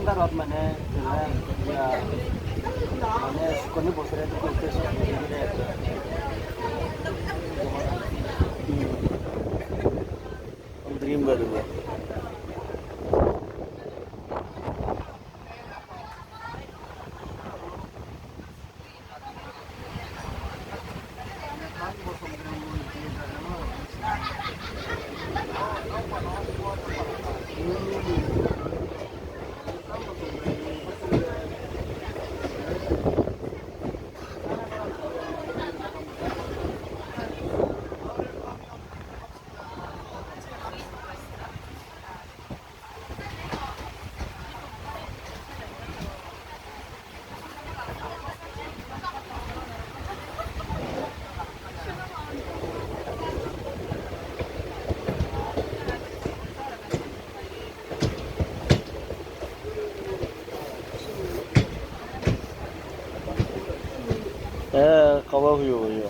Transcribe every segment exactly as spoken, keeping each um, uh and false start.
Rot mane, ya, mane, koni bosore tu koni bosore. Dream baru. Eh, kaba huyo, huyo.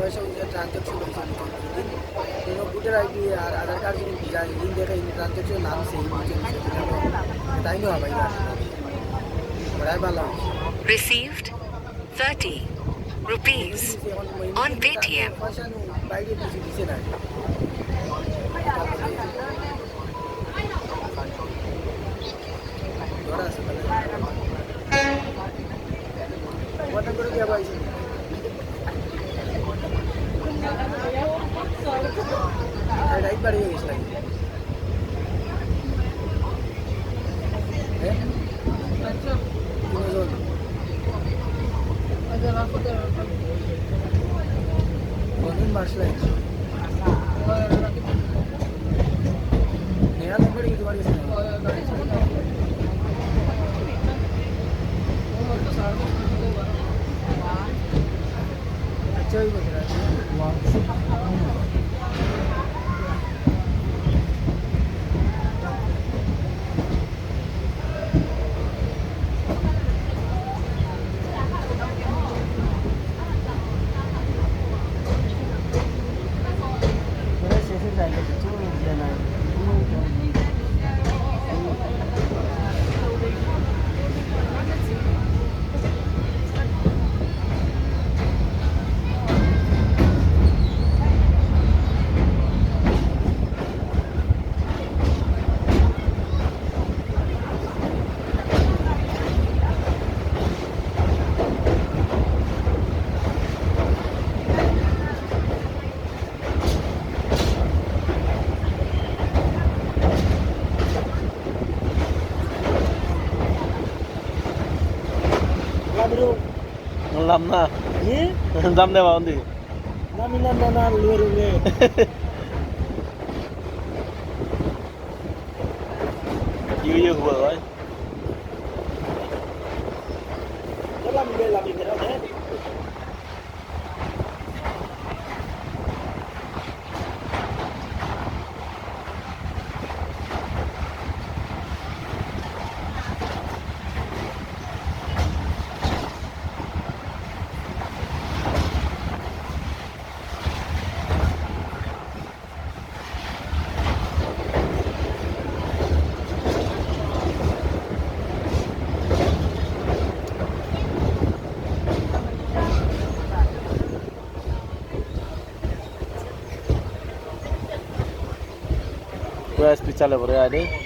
Poisa oye transaction oye, jodi voter I D ar Aadhaar card jodi visa jodi dekhe, transaction nam sei, tai no abai na. Orai bala. Received thirty rupees on Paytm. Poisa no baire biji dise na. Jam na. Hi? Jam de ba undi. Nami na na na lurunge. Iyo iyo huwa oi. Lami be lami be de. Pura speed chale pore ai de.